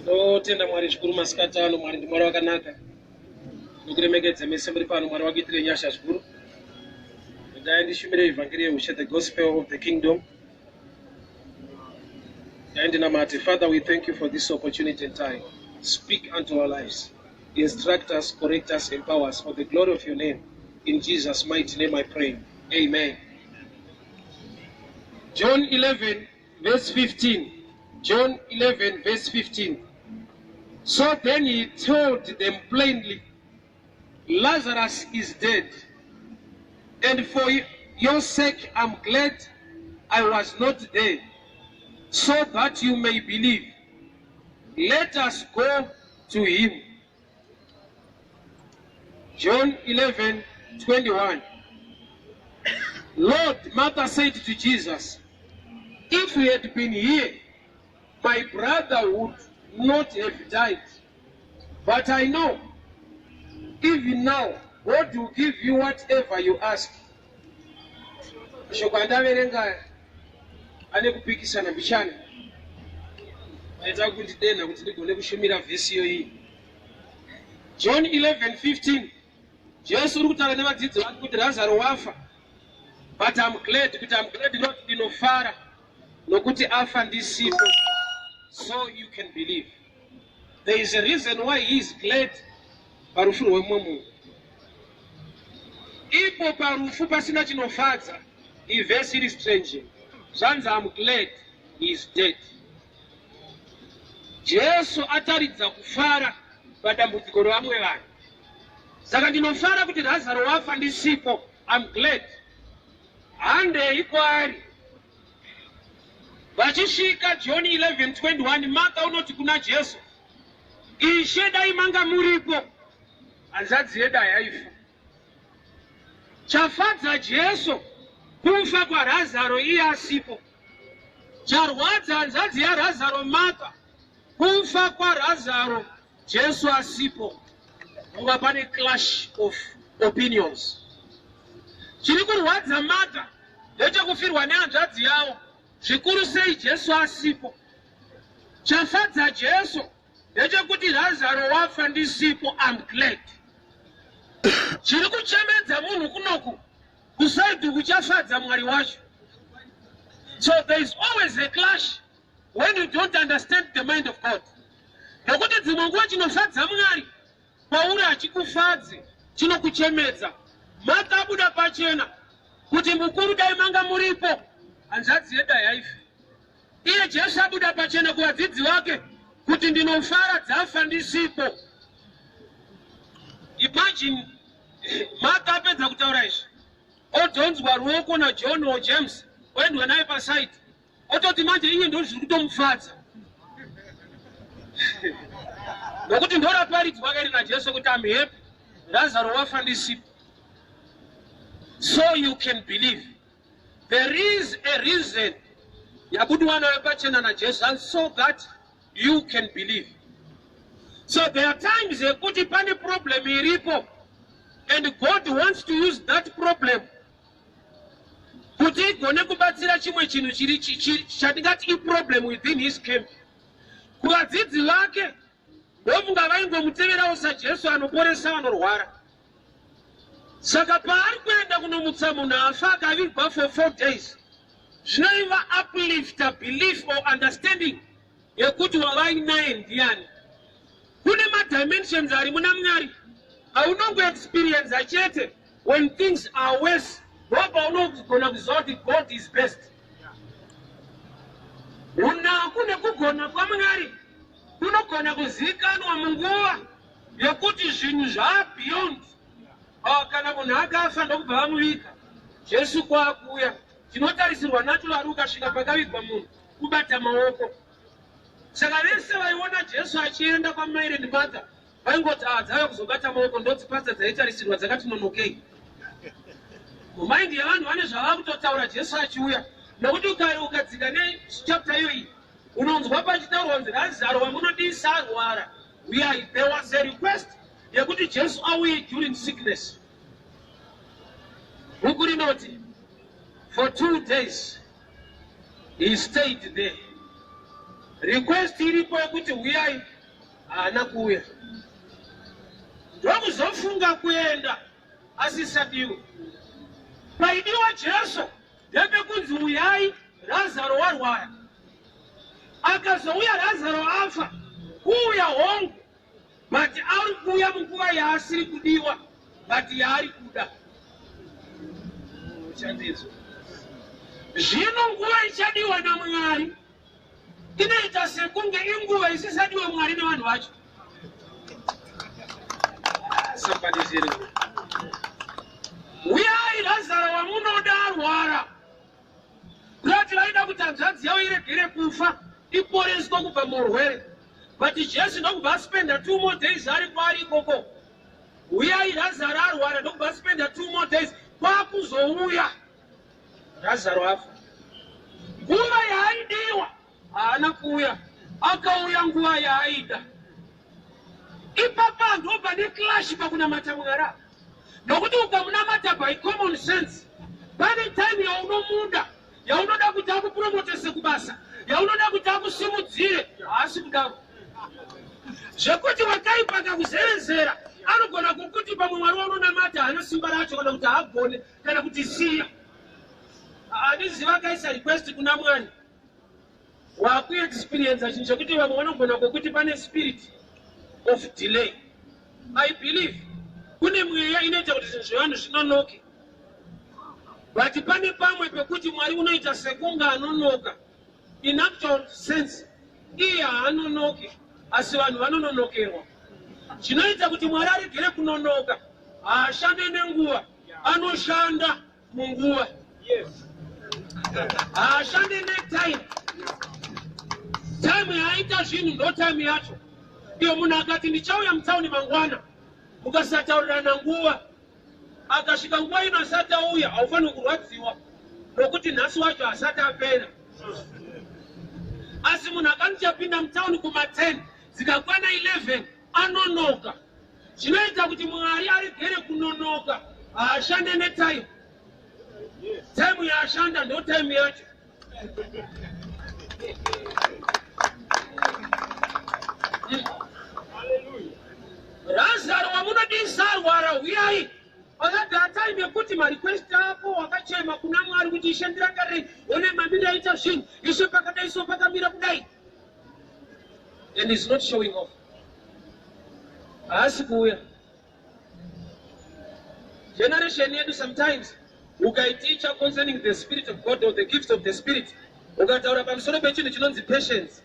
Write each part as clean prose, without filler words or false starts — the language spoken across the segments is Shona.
Ndotenda Mwari zvikuru masikati ano. Mwari ndiMwari wakanaka. Nokuremekedza mese muri pano. Mwari wakuitire nyasha zvikuru. Regai ndishumire ivhangeri yeushe, the gospel of the kingdom. Dai ndinamate. Father, we thank you for this opportunity and time. Speak unto our lives. Instruct us, correct us, empower us for the glory of your name. In Jesus' mighty name I pray. Amen. John 11, verse 15. John 11, verse 15. So then he told them plainly, "Lazarus is dead. And for your sake, I'm glad I was not there, so that you may believe. Let us go to him." John 11, 21. "Lord," Martha said to Jesus, "if you had been here, my brother would not have died. But I know, even now, God will give you whatever you ask." Shoko andaverenga ane kupikisana mbichana, aita kundidenha kuti ndigone kushumira vhesi iyoyi. John 11:15, Jesu uri kutaura nevadzidzi vake kuti Razaro wafa, but I'm glad kuti, I'm glad not, ndinofara nokuti afa ndisipo, so you can believe. There is a reason why he is glad parufu rwemumwe munhu, ipo parufu pasina chinofadza. Ivhesi iri strange. Zvanzi, "I'm glad he is dead." Jesu ataridza kufara padambudziko revamwe vanhu. Saka ndinofara kuti Razaro wafa ndisipo. I'm glad. Handei kwaari. Vachisvika, John 11:21, Martha unoti kuna Jesu, "Ishe, dai manga muripo, hanzvadzi yedu hayaifa." Chafadza Jesu kufa kwaRazaro iye asipo. Charwadza hanzvadzi yaRazaro Martha kufa kwaRazaro Jesu asipo. Unga pane clash of opinions. Chiri kurwadza Martha ndechekufirwa nehanzvadzi yavo, zvikuru sei Jesu asipo. Chafadza Jesu ndechekuti Razaro wafa ndisipo. I'm glad. Chiri kuchemedza munhu kunoku kuside kuchafadza Mwari wacho. So there is always a clash when you don't understand the mind of God, nokuti dzimwe nguva chinofadza Mwari kwauri hachikufadzi, chinokuchemedza. Martha abuda pachena kuti, "Mukuru, dai manga muripo, hanzvadzi yedu hayaifi." Iye Jesu abuda pachena kuvadzidzi vake kuti ndinofara dzafa ndisipo. Imagine Martha apedza kutaura izvi, odhonzwa ruoko naJohn or James, oendwa naye paside, ototi manje iye ndo zviri kutomufadza, nokuti ndoraparidzwa kairi naJesu kuti, "I'm happy Lazaro wafa ndisipo, so you can believe." There is a reason yabudiwa nayo pachena naJesu, and so that you can believe. So there are times yekuti pane problem iripo and God wants to use that problem kuti igone kubatsira chimwe chinhu chiri chatingati iproblem within his camp. Kuvadzidzi vake, ndofunga vaingomuteverawo saJesu anoporesa vanorwara. Saka paari kuenda kunomutsa munhu afa akavigwa for 4 days, zvinoiva uplifta belief or understanding yekuti wavainaye ndiani. Kune madimensions ari muna Mwari aunongoexperienza chete when things are worse, ndopaunogona kuziva kuti God is best. Unaku nekugona kwaMwari kunogona kuzivikanwa munguva yekuti zvinhu zvabeyond. Kana munhu akafa ndokubva vamuvika, Jesu kwaakuuya, chinotarisirwa naturally ukasvika pakavigwa munhu kubata maoko. Saka vese vaiona Jesu achienda kwaMary and Martha vaingoti, "Ah, dzave kuzobata maoko." Ndodzipasa dzaitarisirwa dzakati nonokei mumind yevanhu. Vane zvava kutotaura Jesu achiuya, nokuti ukadzika nechapter iyoyi unonzwa pachitaurwa kunzi, "Razaro wamunodisa arwara, uyai." There was a request yekuti Jesu auye during sickness. Bhuku rinoti for 2 days He stayed there. Request iripo yekuti huyai, haana kuuya. Ndokuzofunga kuenda asisadiwe. Paidiwa Jesu ndepekunzi uyai, Razaro warwara. Akazouya Razaro afa, kuuya hongu, but ari kuuya munguva yaasiri kudiwa, but yaari kuda. Chandizvo. Zvino nguva ichadiwa naMwari inoita sekunge inguva isisadiwa Mwari nevanhu vacho. Somebody's hearing me. Uyai, Lazaro wamunoda arwara. Kurati vaida kuti hanzvadzi yavo iregere kufa, iporeswe kubva muurwere. But Jesu ndokubva aspenda 2 more days ari kwaari ikoko. Uyai, Lazaro arwara, ndokubva aspenda 2 more days, kwakuzouya Lazaro afa. Nguva yaaidiwa haana kuuya, akauya nguva yaaida. Ipapa ndo pane clash pakunamata Mwari apa, nokuti ukamunamata by common sense, pane time yaunomuda, yaunoda kuti akupromotese kubasa, yaunoda kuti akusimudzire, haasi kudaro. Zvekuti wakaipa kakuzevezera anogona kukuti pamwe Mwari waunonamata haana simba racho, kana kuti haagone, kana kuti siya. Handiziva akaisa request kuna Mwari wakuexperiensa chinhu chekuti vamwe vanogona kwekuti pane spirit of delay. I believe kune mweya inoita kuti zvinhu zvevanhu zvinonoke, but pane pamwe pekuti Mwari unoita sekunge anonoka. In actual sense, iye haanonoki, asi vanhu vanononokerwa. Chinoita kuti Mwari aregere kunonoka, haashande nenguva, anoshanda munguva. Haashande netime. Time yaaita zvinhu ndo time yacho iyo. Munhu akati ndichauya mutauni mangwana, mukasataurirana nguva, akasvika nguva ino asati auya, haufaniri kurwadziwa, nokuti nhasi wacho asati apera. Asi munhu akandichapinda mutauni kuma10, dzikakwana 11, anonoka. Chinoita kuti Mwari aregere kunonoka, haashande netime. Time yaashanda ndo time yacho. Razaro wamunodisa arwara, huyai. Akagara time yekuti marequest ako wakachema kuna Mwari kuti, "Ishe, ndirangarirei, one mamiri aita zvinhu, Ishe, pakadai so pakamira kudai," and is not showing off. Haasi kuuya. Generation yedu, sometimes ukaiticha concerning the Spirit of God or the gift of the Spirit, ukataura pamusoro pechinhu chinonzi patience,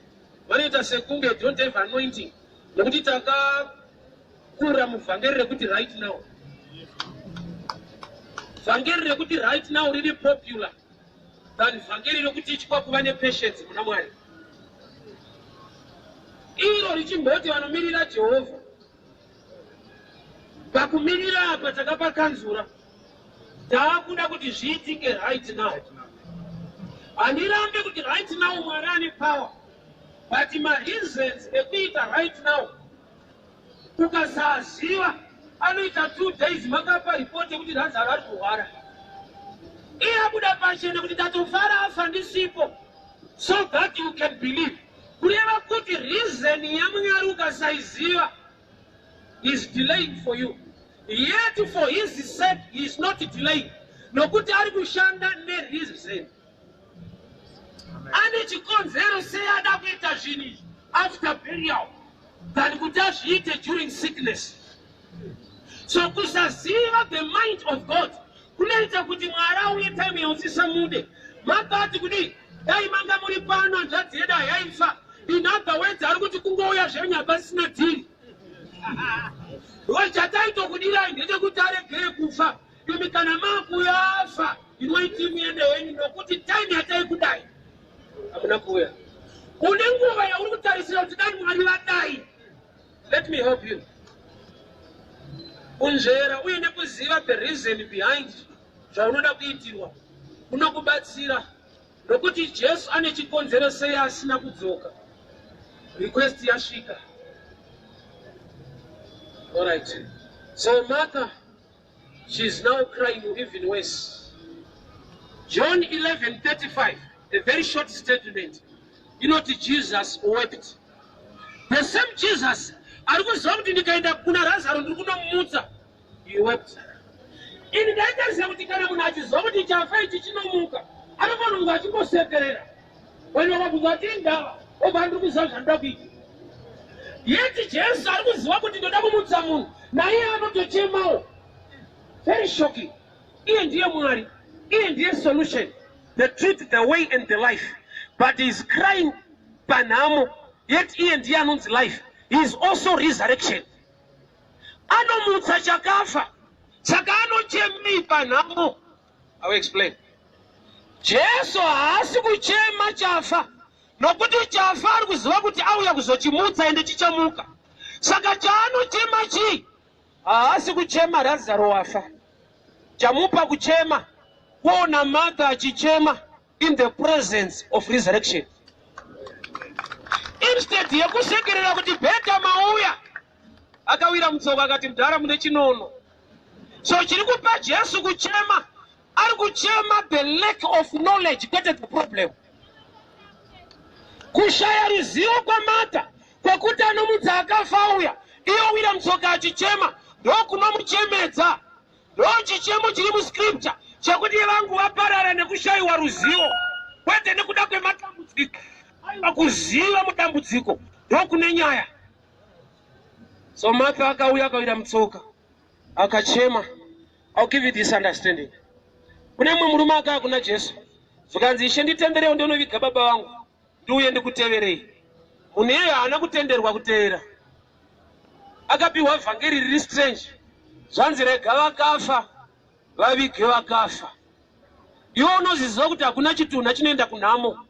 vanoita sekunge don't have anointing, nekuti takakura muvhangeri rekuti right now. Vhangeri rekuti right now riri popular than vhangeri rekuti ichikwa kuva nepatience muna Mwari. Iro richimboti vanomirira Jehovha, pakumirira apa takapakanzura, taakuda kuti zviitike right now. Handirambe kuti right now Mwari ane power, but mareasons ekuita right now ukasaziva, anoita 2 days makapa ripoti yekuti Razaro ari kurwara, iye abuda pachena kuti ndatofara afa ndisipo, so that you can believe. Kureva kuti reason yaMwari ukasaiziva, is delaying for you, yet for his sake he is not delaying, nokuti ari kushanda nereason, ane chikonzero. Sei ada kuita zvinhu izvi after burial than kuti azviite during sickness? So kusaziva the mind of God kunoita kuti Mwari auye time yausisamude. Makati kudii? Dai manga muri pano, hanzvadzi yedu hayaifa. In other words, ari kuti kungouya zvenyu hapasisina deal. Chataitokudirai ndechekuti aregere kufa. Imi kana makuya afa, inwaiti muende henyu, nokuti time yataikudai hamuna kuuya. Une nguva yauri kutarisira kuti dai Mwari vadai. Let me help you. Kunzvera uye nekuziva the reason behind zvaunoda kuitirwa kunokubatsira, nokuti Jesu ane chikonzero sei asina kudzoka. Request yasvika. Alright, so Martha, she's now crying even worse. John 11:35. A very short statement inoti Jesus wept. The same Jesus ari kuziva kuti ndikaenda kuna Razaro ndiri kunomutsa. He wept. Ini ndaitarisira kuti kana munhu achiziva kuti chafa ichi chinomuka anofanira kunge achingosekerera. Vanhu vakabvunza vati indava obva ndiri kuziva zvandinoda kuita. Yet Jesu ari kuziva kuti ndoda kumutsa munhu naiye anotochemawo. Very shocking. Iye ndiye Mwari, iye ndiye solution, the truth, the way and the life. But he is crying panhamo, yet iye ndiye anonzi life. He is also resurrection. Anomutsa chakafa, saka anochemei panhamo? I will explain. Jesu haasi kuchema chafa nokuti chafa ari kuziva kuti auya kuzochimutsa ende chichamuka. Saka chaanochema chii? Haasi kuchema Razaro wafa. Chamupa kuchema kuona Martha achichema in the presence of resurrection. Instead yekusekerera kuti bheta mauya, akawira mutsoka akati mudhara mune chinono. So chiri kupa Jesu kuchema, ari kuchema the lack of knowledge kwete the problem. Kushaya ruzivo kwaMartha kwekuti anomudza akafa uya, iye owira mutsoka achichema, ndokunomuchemedza. Ndochichemo chiri muscripture chekuti vangu vaparara nekushayiwa ruzivo, kwete nekuda kwematambudziko. Aiwa, kuziva mudambudziko ndokune nyaya. So Martha akauya akawira mutsoka akachema. I'll give you this understanding. Kune mumwe murume akauya kuna Jesu zvikanzi, Ishe, nditenderewo ndinoviga baba vangu ndiuye ndikuteverei. Munhu iyeyo haana kutenderwa kuteera, akapiwa vhangeri riri strange. Zvanzi rega vakafa vavige vakafa. Iwe unoziziva kuti hakuna chitunha chinoenda kunhamo,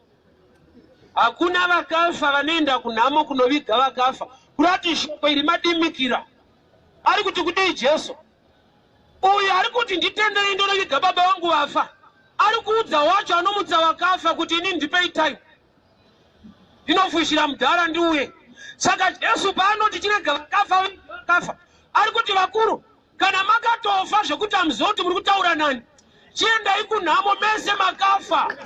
hakuna vakafa vanoenda kunhamo kunoviga vakafa. Kurati shoko iri madimikira ari kuti kudii Jesu? Uyu ari kuti nditenderei ndonoviga baba vangu vafa, ari kuudza wacho anomutsa vakafa kuti ini ndipei time ndinofushira mudhara ndiuye. Saka Jesu paanoti chirega vakafa vakafa, ari kuti vakuru, kana makatofa zvekuti hamuziva kuti muri kutaura nani, chiendai kunhamo mese makafa,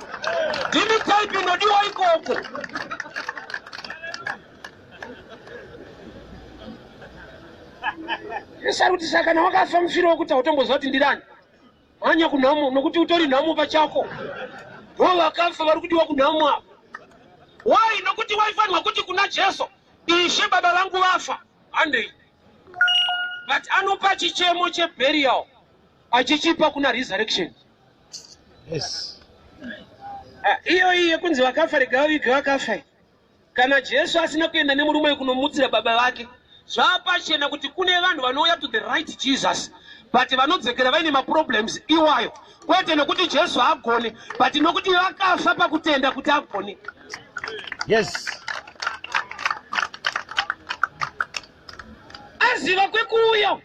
ndimi type inodiwa ikoko. Jesu ari kuti saka kana wakafa mufiro wekuti hautomboziva kuti ndirani, mhanya kunhamo nokuti utori nhamo pachako. Ndo vakafa vari kudiwa kunhamo ava. Why? Nokuti waifanirwa kuti kuna Jesu, Ishe, baba vangu vafa, handei. But anopa chichemo cheburial achichipa kuna resurrection. Yes. Iyo iyi yekunzi vakafa rega vavige vakafa. Kana Jesu asina kuenda nemurume kunomutsira baba vake, zvapachena kuti kune vanhu vanouya to the right Jesus but vanodzokera vaine maproblems iwayo, kwete nekuti Jesu haagone, but nokuti vakafa pakutenda kuti agone. Yes. Aziva kwekuuya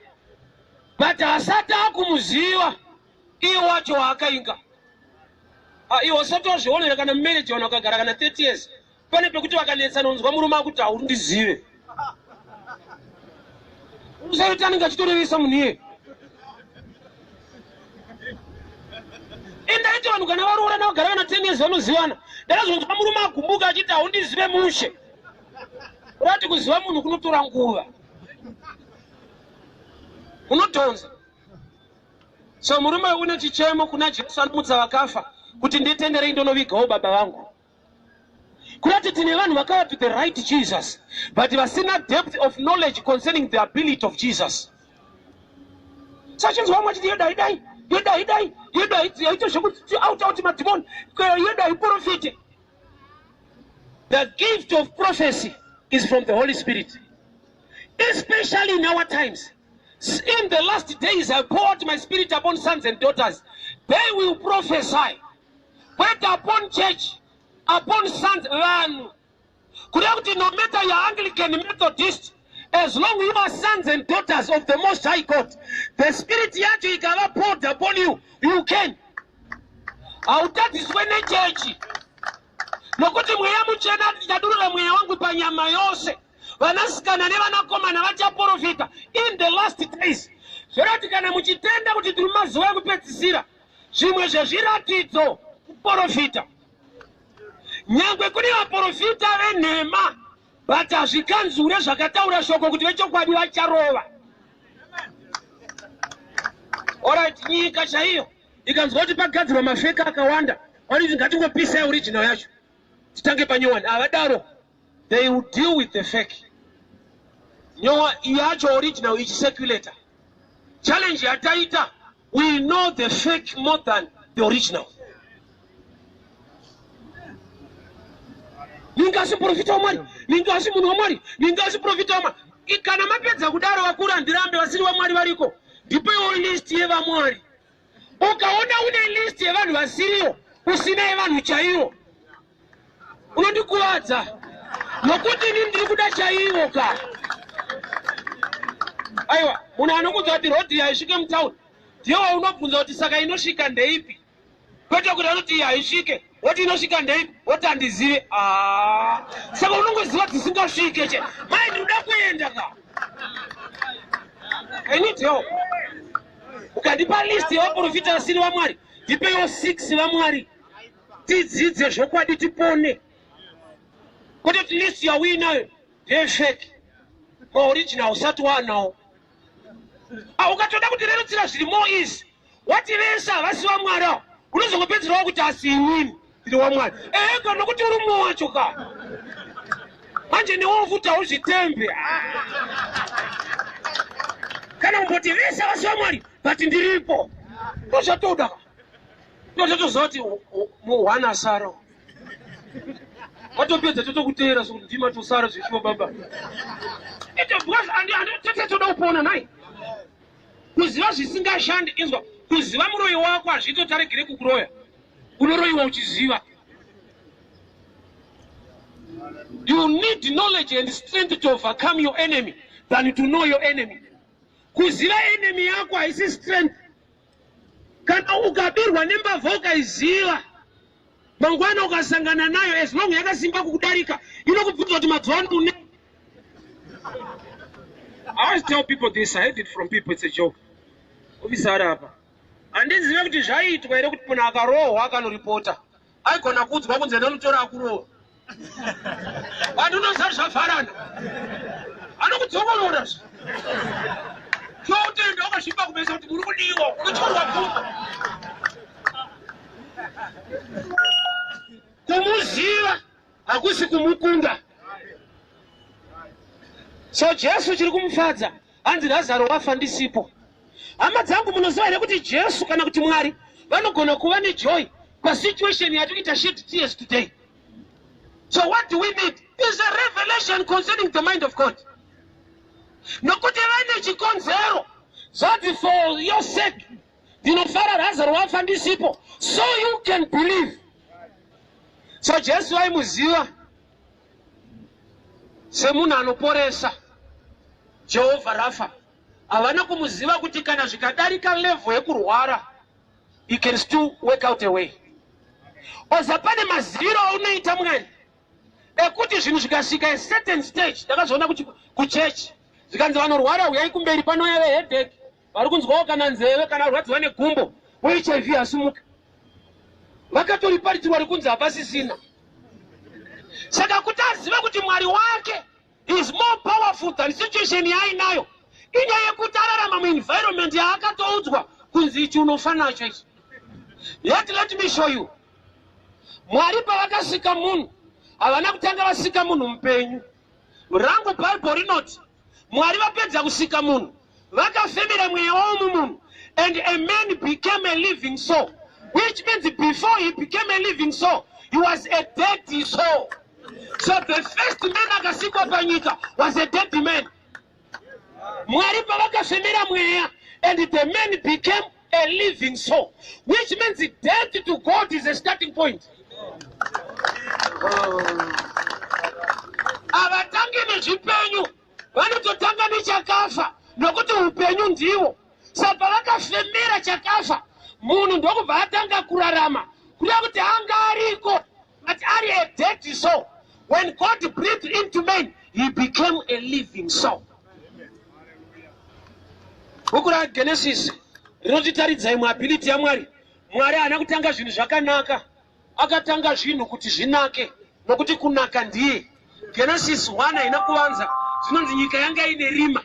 but hasati akumuziva iye wacho waakainga. Iwe usati wazvionera kana mumarriage vanhu vakagara kana 30 years, pane pekuti vakanetsana unzwa murume akuti haundizive. Usati anenge achitorevesa munhu iye. Indaiti vanhu kana varoorana vagara kana 10 years vanozivana. Ndakazonzwa murume agumbuka achiti haundizive mushe. Urati kuziva munhu kunotora nguva, kunodhonza. So murume une chichemo kuna Jesu anomutsa vakafa kuti nditenderei ndonovigawo baba vangu. Kurati tine vanhu vakauya to the right Jesus but vasina depth of knowledge concerning the ability of Jesus. Sachinzwa vamwe vachiti yedai dai yedai dai yedai yaita zvekuti out out madhimoni yedai profite. The gift of prophecy is from the Holy Spirit, especially in our times. In the last days I pour out my spirit upon sons and daughters, they will prophesy. Kwete upon church, upon sons, vanhu. Kureva kuti no matter your Anglican, Methodist, as long you are sons and daughters of the Most High God, the spirit yacho ikava poured upon you, you can. Hautadziswe nechechi, nokuti mweya muchena ndichadurura mweya wangu panyama yose, vanasikana nevanakomana vachaprofita in the last days. Zvorati kana muchitenda kuti tiri mazuva ekupedzisira, zvimwe zvezviratidzo kuprofita. Nyangwe kune vaprofita venhema, but hazvikanzure zvakataura shoko kuti vechokwadi vacharova. Alright, nyika chaiyo ikanzwa kuti pagadzirwa mafeka akawanda, vanoti ngatingopisai original yacho titange panyowani. Havadaro, they will deal with the fake. Nyowa yacho original ichicirculator. Challenge yataita, we know the fake more than the original. Ningasi profita waMwari, ningasi munhu waMwari, ningasi profita waMwari. Kana mapedza kudaro vakuru, handirambe, vasiri vaMwari variko. Ndipewo list yevamwari. Ukaona une list yevanhu vasiriwo, usina yevanhu chaivo, unondikuvadza, nokuti ini ndiri kuda chaivo ka. Aiwa, munhu anokudza kuti rodhi haisvike mutauni ndiye waunobvunza kuti saka inosvika ndeipi, kwete kuti anoti iyi haisvike, woti inosvika ndeipi, woti handizive. Ah, saka unongoziva dzisingasvike che. Mai, ndinoda kuenda ka, I need help. Ukandipa list yevaprofita vasiri vamwari, ndipewo 6 vamwari, tidzidze zvokwadi, tipone, kwete kuti list yauinayo ndeyefake, maoriginal usati waanawo. Ah, ukatoda kutirerutsira zviri more easy, wati vese havasi vamwari avo, unozongopedzerawo kuti asi inini ndiri wamwari. Ega nokuti uri mumwe wacho ka. Manje newewo futi hauzvitembe. Ah. Kana kumboti vese havasi vamwari, but ndiripo, ndozvatoda ka. Ndozvatoziva kuti muhwana asara, watopedza, totokuteera sokuti ndima tosara zvishuwa baba ito, because tete toda kupona nai. Kuziva zvisingashandi, inzwa, kuziva muroyi wako hazvitotaregere kukuroya. Unoroyiwa uchiziva. You need knowledge and strength to overcome your enemy than to know your enemy. Kuziva enemy yako haisi strength. Kana ukabirwa nembavha ukaiziva, mangwana ukasangana nayo, as long yakasimba kukudarika, inokubvunza kuti mazuva ano une. I always tell people this, I heard it from people, it's a joke. Ofisari apa, handizive kuti zvaiitwa here kuti munhu akarohwa akanoripota aigona kuudzwa kunze ndonotora akurohwa. Vanhu unoziva zvavharana, anokudzokorora choutenda wakasviba kumesa kuti muri kudiwa, unotyorwa pfuma. Kumuziva hakusi kumukunda. So Jesu chiri kumufadza, hanzi Razaro wafa ndisipo. Hama dzangu, munoziva here kuti Jesu kana kuti Mwari vanogona kuva nejoy pasituation yatikuita shed tears today? So what do we need is a revelation concerning the mind of God, nokuti vane chikonzero. Zvanzi, "For your sake ndinofara Razaro wafa ndisipo, so you can believe." So Jesu vaimuziva semunhu anoporesa, Jehovha Rafa. Havana kumuziva kuti kana zvikadarika level yekurwara, you can still work out a way. Oza pane maziviro aunoita Mwari ekuti zvinhu zvikasvika a certain stage. Ndakazviona kuchechi, zvikanzi vanorwara uyai kumberi, panouya veheadache, vari kunzwawo kana nzeve, kana rwadziwa negumbo, weHIV asimuka, vakatoriparidzirwa rikunzi hapasisina. Saka kuti azive kuti Mwari wake is more powerful than situation yaainayo, inyaya yekuti ararama muenvironment yaakatoudzwa kunzi ichi unofa nacho ichi. Yet let me show you, Mwari pavakasika munhu, havana kutanga vasika munhu mupenyu. Rangu Bhaibheri rinoti Mwari vapedza kusika munhu, vakafemera mweya wavo mumunhu, and a man became a living soul, which means before he became a living soul, he was a dead soul. So the first man akasikwa panyika was a dead man. Mwari pavakafemera mweya, and the man became a living soul, which means death to God is a starting point. Havatangi nezvipenyu, vanototanga nechakafa, nokuti upenyu ndiwo. Saka pavakafemera chakafa, munhu ndokubva atanga kurarama, kureva kuti anga ariko, but ari a dead soul. When God breathed into man, he became a living soul. Bhuku raGenesis rinotitaridza imwe ability yaMwari. Mwari haana kutanga zvinhu zvakanaka. Akatanga zvinhu kuti zvinake, nokuti kunaka ndiye. Genesis 1 haina kuvanza, zvinonzi nyika yanga ine rima,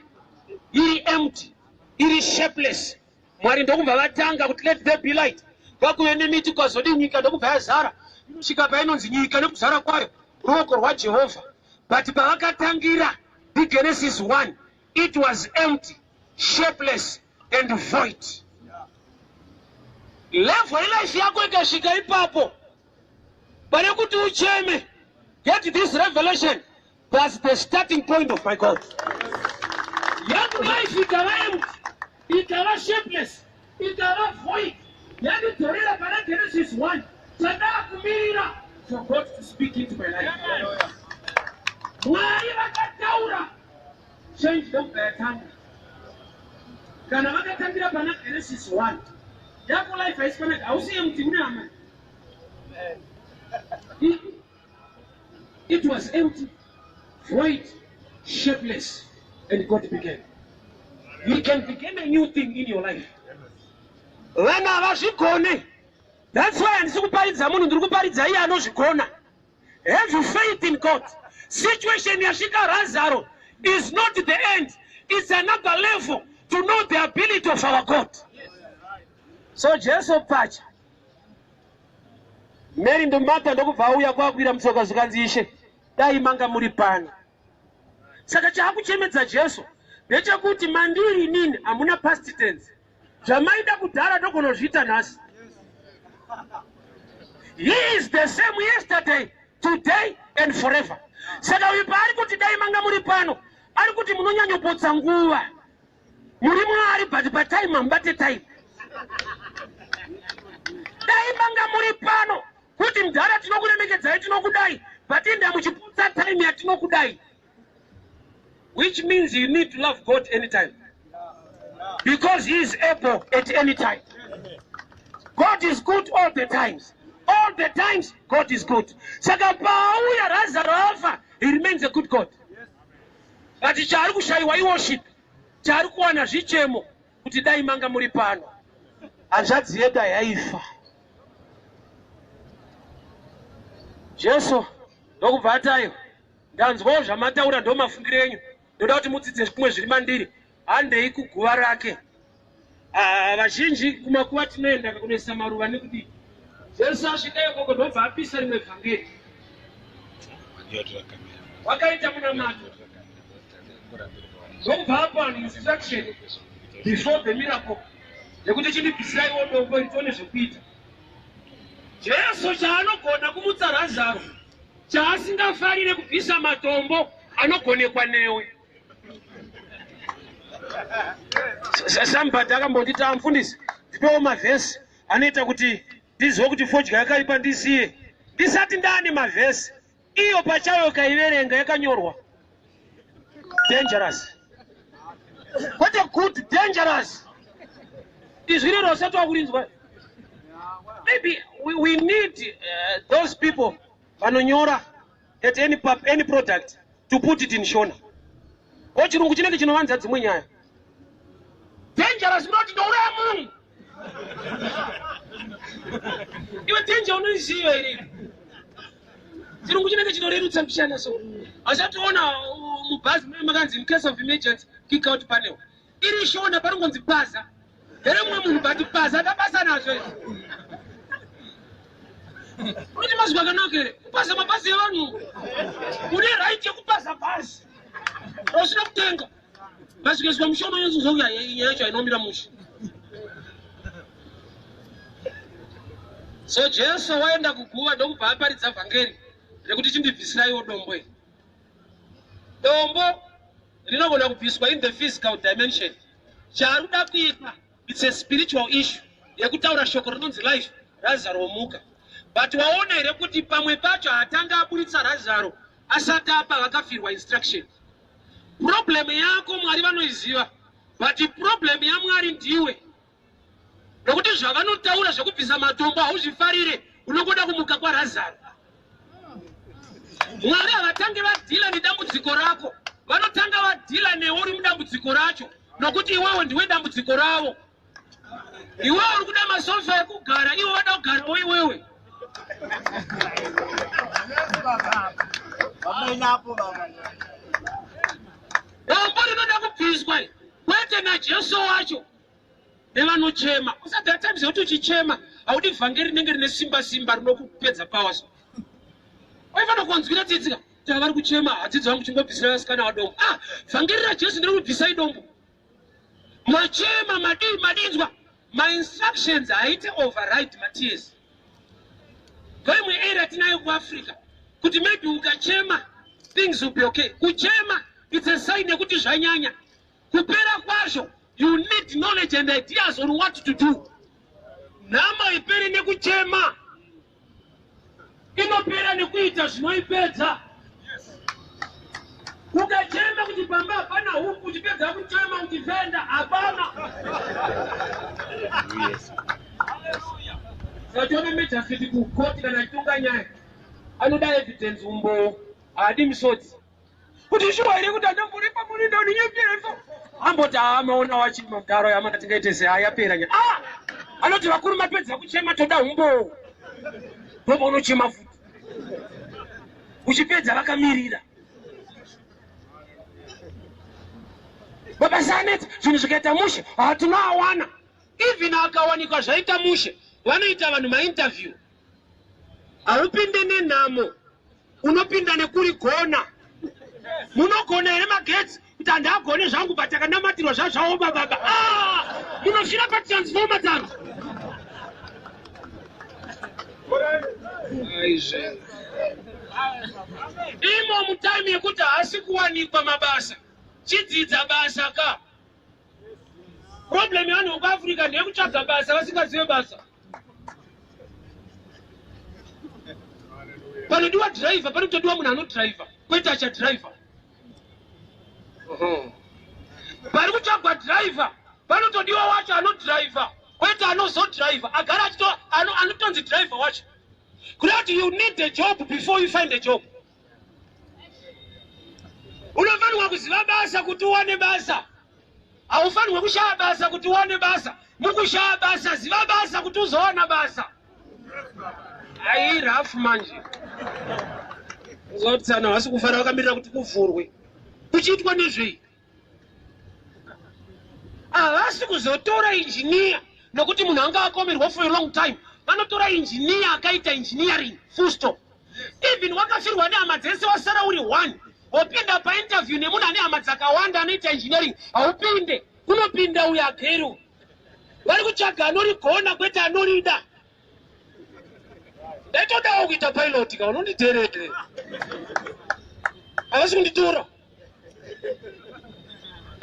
iri empty, iri shapeless. Mwari ndokubva vatanga kuti, "Let there be light." Kwakuve nemiti, kwazodi nyika ndokubva yazara, inosvika painonzi nyika nekuzara kwayo ruoko rwaJehovha. But pavakatangira ndiGenesis 1, it was empty, shapeless and void. Level yelife yako ikasvika ipapo, pane kuti ucheme, get this revelation: that's the starting point of my God. Yangu life ikava empty, ikava shapeless, ikava void, yandidzorera pana Genesis 1. Chandaa kumirira for God to speak into my life. Mwari vakataura, change ndokubva yatanga. Kana vakatangira pana Genesis 1, yako life haisi panaka, hausi empty, une hama. It was empty, void, shapeless, and God began. He can begin a new thing in your life. Vana havazvigone. That's why handisi kuparidza munhu, ndiri kuparidza iye anozvigona. Have faith in God. Situation yasvika Lazaro is not the end, it's another level to know the ability of our God. So Jesu pacha, Mary ndoMartha ndokubva auya kwakwira mutsoka, zvikanzi, "Ishe, dai manga muri pano." Saka chaakuchemedza Jesu ndechekuti mandiri inini hamuna past tense. Zvamaida kudhara ndogonozviita nhasi. He is the same yesterday, today and forever. Saka uyu paari kuti dai manga muri pano, ari kuti munonyanyopotsa nguva. Muri Mwari, but patime hamubate time. Dai manga muri pano kuti mudhara, tinokuremekedzai, tinokudai, but inda muchiputsa time yatinokudai, which means you need to love God anytime because he is able at any time. God is good all the times. All the times God is good. Saka paauya Lazaro afa, he remains a good God, but chaari kushayiwa iworship. Chaari kuwana zvichemo kuti dai manga muri pano, hanzvadzi yedu yaifa. Jesu ndokubva atayo, "Ndanzwawo zvamataura, ndo mafungiro enyu. Ndoda kuti mudzidze zvimwe zviri mandiri. Handei kuguva rake." Ah, vazhinji kumakuva tinoenda kunoisa maruva nekudii. Jesu asvika ikoko ndobva apisa rimwe vhangeri. Wakaita munamato, ndokubva apa an instruction before the miracle yekuti chindibvisiraiwo dombo iri tione zvekuita. Jesu chaanogona kumutsa Razaro, chaasingafarire kubvisa matombo anogonekwa newe. Somebody akambonditi, "Amufundisi, ndipewo mavhesi anoita kuti ndizive kuti fodya yakaipa ndisiye." Ndisati ndaane mavhesi, iyo pachayo kaiverenga yakanyorwa dangerous, kwete good, dangerous. Izwi rero usati wakurinzwa. Maybe we need those people vanonyora at any product to put it in Shona. Ko chirungu chinenge chinovanza dzimwe nyaya. Dangerous unoti ndouraya munhu iwe. Danger unoiziva iri? Chirungu chinenge chinorerutsa mbichana. So asationa mubhazi mune makanzi, "In case of emergency, kick out panel." Iri Shona paringonzi paza here mumwe munhu, but paza tabasa nazvo izvi. Unoti mazwi akanaka here kupaza mabhazi evanhu? Une right yekupaza bhazi rausina kutenga. Mazvikaiswa muShona unozonzwa kuti nyaya yacho hainomira mushe. So Jesu waenda kuguva ndokubva aparidza vhangeri rekuti chindibvisiraiwo dombo iri. Dombo rinogona kubviswa in the physical dimension. Chaari kuda kuita, it's a spiritual issue yekutaura shoko rinonzi life, Razaro womuka. But waona here kuti pamwe pacho haatanga aburitsa Razaro asati apa vakafirwa instruction? Problem yako Mwari vanoiziva, but problem yaMwari ndiwe, nokuti zvavanotaura zvekubvisa matombo hauzvifarire. Unongoda kumuka kwaRazaro. Mwari havatange vadhila nedambudziko rako, vanotanga vadhila newe uri mudambudziko racho, nokuti iwewe ndiwe dambudziko ravo. Iwewe uri kuda masofa ekugara, iwe wada kugarawo iwewe. Dombo rinoda kubviswa kwete naJesu wacho nevanochema. Usati times yekuti uchichema haudi vhangeri rinenge rine simba simba rinokupedza power so. Waifanira kuwanzwira tsitsi ka kuti vari kuchema hadzidzi vangu chingobvisira vasikana vadombo. Ah, vhangeri raJesu ndiri kubvisai dombo. Machema madii madinzwa mainstructions haite override matears. Ndoimwe area tinayo kuAfrica kuti maybe ukachema things will be okay. Kuchema it's a sign yekuti zvanyanya. Kupera kwazvo you need knowledge and ideas on what to do. Nhamo iperi nekuchema. Inopera nekuita zvinoipedza. Ukachema kuti pamba hapana huku, uchipedza kuchema uchifenda hapana. Yes. Saka tione magistrate kukoti kana achitonga nyaya anoda evidence umbowo, haadi misodzi. Kuti shuwa here kuti andamboripa murinda uninyepera amboti haa maona wachima mudaro yamana tingaite se haa yapera nyaya. Ah! Anoti vakuru mapedza kuchema toda umbowo. Ndopa unochema futi. Uchipedza vakamirira. Mabasa anetsa, zvinhu zvikaita mushe, hatinoawana. Even akawanikwa zvaita mushe, vanoita vanhu mainterview. Haupinde nenhamo, unopinda nekurigona. Munogona here magetsi kuti handagone zvangu but akanamatirwa zvazvaoma baba. Ah, munosvira patransformer dzangu. Aizve. Imo mutime yekuti haasi kuwanikwa mabasa, chidzidza basa ka. Problem yevanhu vekuAfrica ndeyekutsvaga basa vasingazive basa. Panodiwa driver, panotodiwa munhu anodriver, kwete achadriver. Pari kutsvagwa driver, panotodiwa wacho anodriver, kwete anozodriver, agara achito anotonzi driver wacho. Kureva kuti you need a job before you find a job. Unofanirwa kuziva basa kuti uwane basa. Haufanirwe kushaya basa kuti uwane basa. Mukushaya basa, ziva basa kuti uzowana basa. Ai rafu manje. Uzotsana hasi kufara vakamirira kuti kuvhurwe. Kuchiitwa nezvei? Havasi kuzotora engineer nokuti munhu anga akomerwa for a long time. Vanotora engineer akaita engineering full stop. Even wakafirwa nehama dzese wasara uri one, wopinda painterview nemunhu ane hama dzakawanda anoita engineering, haupinde. Kunopinda uyo agere. Vari kutsvaga anorigona kwete anorida. Ndaitodawo kuita pilot ka unonditerere. Havasi kunditora.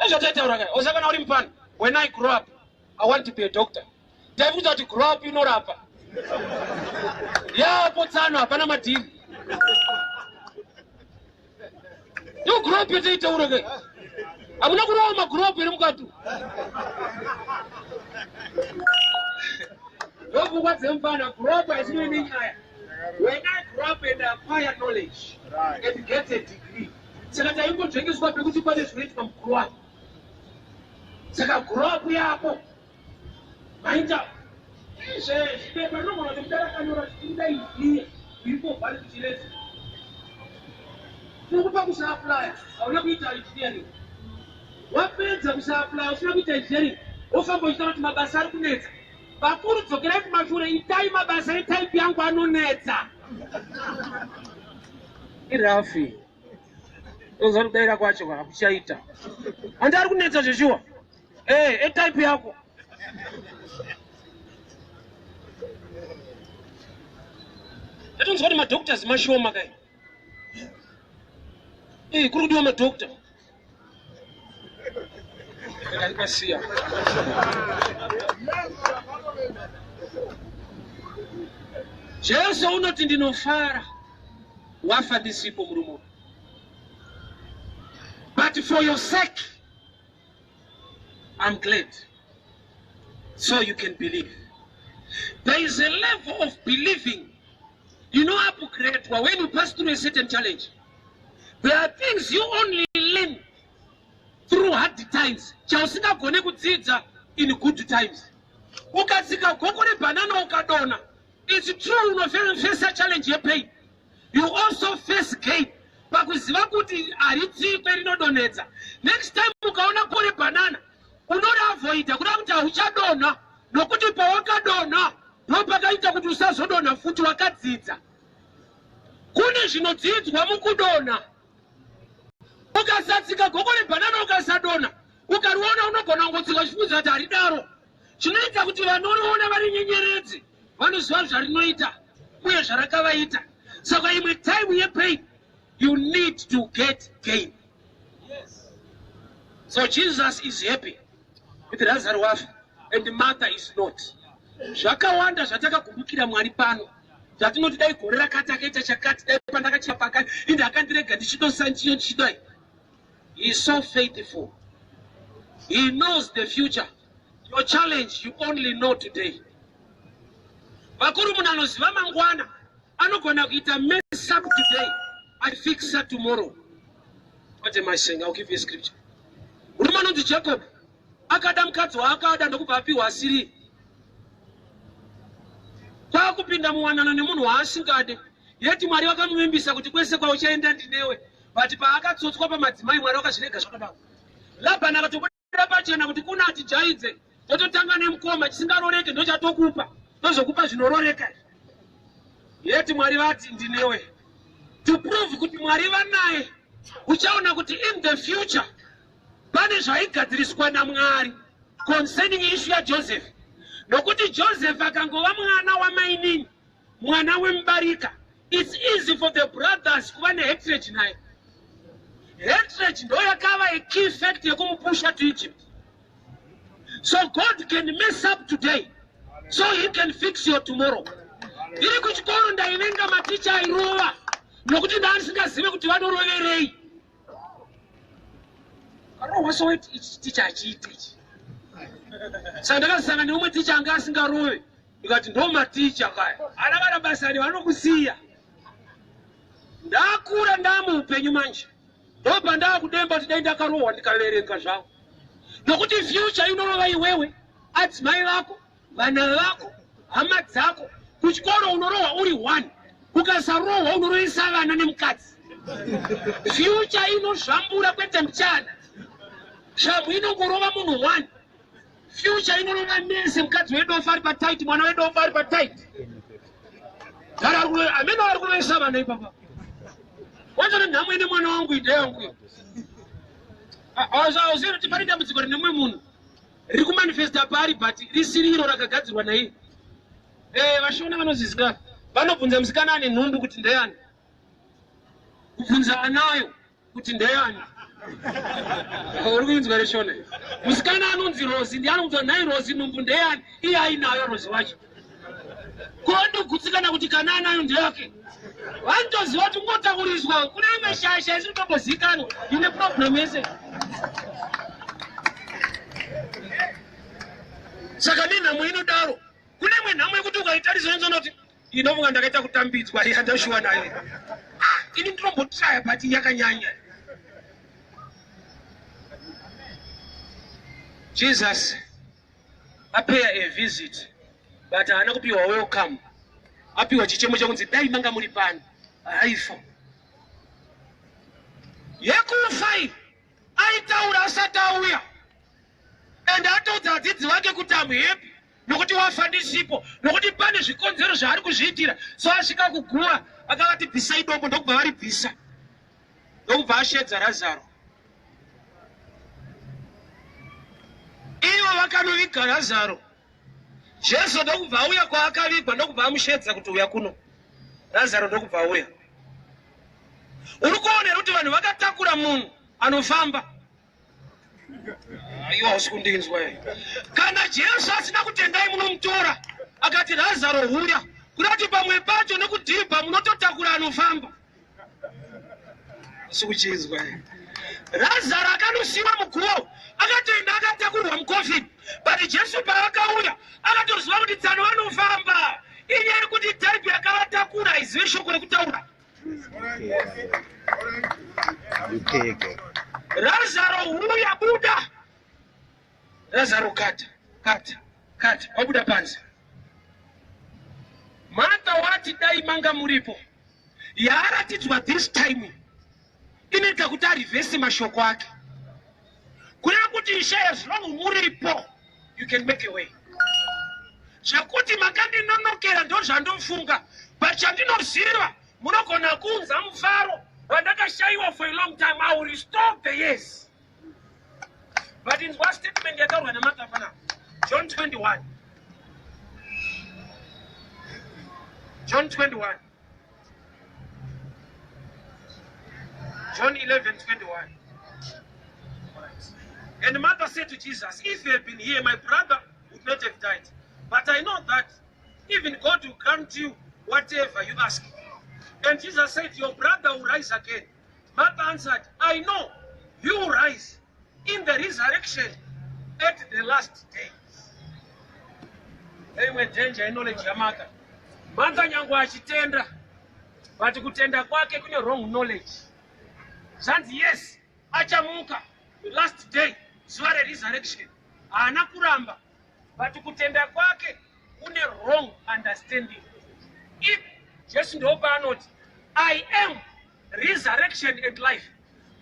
Ezvataitaura kai, osakana uri mupano. When I grow up, I want to be a doctor. Taikuti kuti grow up inorapa. Yapo tsano hapana madhiri. Yo grow up yataitaura kai. Hamuna kurova magrow up here mukati. Ndopfungwa dzemufana grow up haisino nenyaya. When I grow up and acquire knowledge and get a degree. Saka taingodzvengeswa pekuti pane zvinoitwa mugrow up. Saka grow up yako maita izvezvi pepa rinogona kuti mudara akanyora zvikuda iziye iripo bhari kuchirezi tinokupa kusaapplya hauna kuita engineering wapedza kusaapplya usina kuita engineering wofamba uchitaura kuti mabasa ari kunetsa vakuru dzokerai kumashure itai mabasa etype yangu anonetsa irafi oza kudaira kwacho hakuchaita handi ari kunetsa zveshuwa Eh, etype yako. Tatonzwa kuti madoctors mashoma kai. Eh, kuri kudiwa madoctor. Ndakasiya. Jesu unoti ndinofara wafa ndisipo murume. But for your sake I'm glad. So you can believe. There is a level of believing. You know, upgrade when you pass through a certain challenge. There are things you only learn through hard times. Chausingagone kudzidza in good times. Ukatsika goko rebanana ukadona. It's true unofesa challenge yepain, you also face gain pakuziva kuti haritsikwe, rinodonhedza. Next time ukaona kore banana, unoriavoida, kuda kuti hauchadonha, nokuti pawakadonha ndopakaita kuti usazodonha futi. Wakadzidza. Kune zvinodzidzwa mukudonha. Ukasatsika goko rebhanana, ukasadonha, ukariona unogona kungotsika uchifungidzira kuti haridaro. Chinoita kuti vanoriona vari nyenyeredzi, vanoziva zvarinoita uye zvarakavaita. Saka imwe time yepain, you need to get gain. So Jesus is happy kuti Lazaro wafa and Martha is not. Zvakawanda zvatakagumbukira Mwari pano, zvatinoti dai gore rakati akaita chakati, dai pandakachia pakati inde akandirega ndichidosa nchiyo ndichidai. He is so faithful. He knows the future. Your challenge, you only know today. Vakuru, munhu anoziva mangwana anogona kuita mess up today, I fix it tomorrow. What am I saying? I'll give you a scripture. Murume anonzi Jacob akada mukadzi waakada, ndokubva apiwa asiri, kwaakupinda muwanano nemunhu waasingade. Yeti Mwari vakamuvimbisa kuti kwese kwauchaenda ndinewe. But paakatsotswa pamadzimai, Mwari vakazvirega zvakadaro. Labhani akatobuda pachena kuti kuna atijaidze, tototanga nemukoma, chisingaroreke ndochatokupa, tozokupa zvinororeka. Yeti Mwari vati ndinewe. To prove kuti Mwari vanaye, uchaona kuti in the future pane zvaigadziriswa naMwari concerning issue yaJoseph, nokuti Joseph akangova mwana wamainini, mwana wemubarika, it's easy for the brothers kuva nehatred naye. Hatred ndo yakava a key fact yekumupusha to Egypt. So God can mess up today so he can fix your tomorrow. Ndiri kuchikoro, ndaivenga maticha airova, nokuti ndaandisingazive kuti vanoroverei. Karohwa so ichi ticha achiite ichi. Saka ndakasangana neumwe ticha anga asingarove, ndikati ndo maticha kaya ana vana basani vanokusiya. Ndakura, ndamuupenyu manje, ndobva ndaakudemba kuti dai ndakarohwa ndikaverenga zvavo, nokuti future inorova iwewe, adzimai vako, vana vako, hama dzako. Kuchikoro unorohwa uri one, ukasarohwa unorovesa vana nemukadzi. Future inozvambura, kwete muchana. Shamhu inongorova munhu one, future inorova nese. Mukadzi wedofa ari patight, mwana wedofa ari patight, amene vari kurovesa vana ipapa. Wachona nhamo ine mwana wangu, ide yangu. Auzivi kuti pane dambudziko rine mumwe munhu riri kumanifesta pari, but risiri iro rakagadzirwa naiye. Vashona vanozviziva, vanobvunza musikana ane nhumbu kuti ndeyani, kubvunza anayo kuti ndeyani. Uri kuinzwa reshona? Musikana anonzi Rosi ndiye anobvunza, "Nhai Rosi, nhumbu ndeyani?" Iye ainayo Rosi wacho, kondogutsikana kuti kana anayo ndeyake. Vanotoziva kuti ungotakuriswa kune imwe shasha isiri kutombozikanwa ine problem yese. Saka nenhamo inodaro, kune imwe nhamo yekuti ukaitarisa unozoona kuti inofunga ndakaita kutambidzwa, yandashuwa nayo. Ah, ini ndinombotraya, but yakanyanya. Jesus apaya a visit, but haana kupiwa welcome. Apiwa chichemo chekunzi dai manga muri pano. Haifa yekufa iyi aitaura asati auya, and atoudza vadzidzi vake kuti am happy nokuti wafa ndisipo, nokuti pane zvikonzero zvaari kuzviitira. So asvika kuguva, akavati, "Bvisai dombo." Ndokubva varibvisa, ndokubva ashedza Razaro. Ivo vakanoviga Razaro. Jesu ndokubva auya kwaakavigwa, ndokubva amushedza kuti, "Uya kuno, Razaro." Ndokubva auya. Uri kuona here kuti vanhu vakatakura munhu anofamba? Aiwa, hausi kundinzwa here? Kana Jesu asina kutendai munomutora, akati, "Razaro, huya," kuda kuti pamwe pacho nekudhibha munototakura anofamba. Asi kuchinzwa here? Razaro akanosiyiwa muguva, akatoenda akatakurwa mucoffin, but Jesu paakauya akatoziva kuti tsano vanofamba. Inyaya yekuti type yakavatakura haizive shoko rekutaura. Ukeke. "Razaro, huya, buda." Razaro kata kata kata, wabuda panze. muripo. Yaaratidzwa this time inoita kuti arivhesi mashoko ake, kureva kuti Ishe, as long muripo, you can make a way. Zvekuti makandinonokera ndo zvandofunga, but chandinoziva, munogona kuunza mufaro wandakashayiwa for a long time. I will restore the years. But inzwa statement yataurwa naMartha panapa, John 21, John 21, John 11:21. And Martha said to Jesus, "If you had been here, my brother would not have died. But I know that even God will grant you whatever you ask." And Jesus said, "Your brother will rise again." Martha answered, "I know you will rise in the resurrection at the last day." Imwe danger iknowledge yaMartha. Martha nyange achitenda, but kutenda kwake kune wrong knowledge. Zvanzi, yes, achamuka the last day, zuva reresurrection. Haana kuramba, but kutenda kwake kune wrong understanding. If Jesu ndopaanoti, "I am resurrection and life,"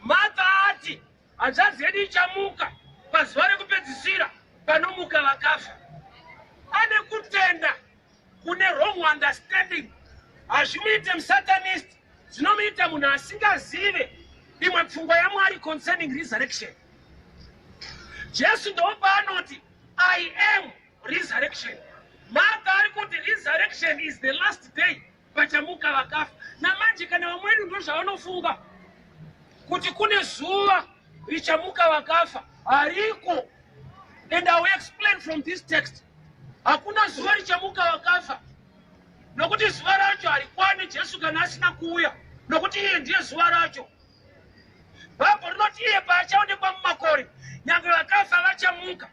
Martha ati, hanzvadzi yedu ichamuka pazuva rekupedzisira panomuka vakafa. Ane kutenda kune wrong understanding. Hazvimuite musatanist, zvinomuita munhu asingazive imwe pfungwa yaMwari concerning resurrection. Jesu ndopaanoti, "I am resurrection." Martha ari kuti resurrection is the last day, pachamuka vakafa. Namanje kana vamwe vedu ndo zvavanofunga kuti kune zuva richamuka vakafa. Hariko, and I will explain from this text. Hakuna zuva richamuka vakafa, nokuti zuva racho harikwani Jesu kana asina kuuya, nokuti iye ndiye zuva racho. Bhaibheri rinoti iye paachaonekwa mumakore, nyange vakafa vachamuka,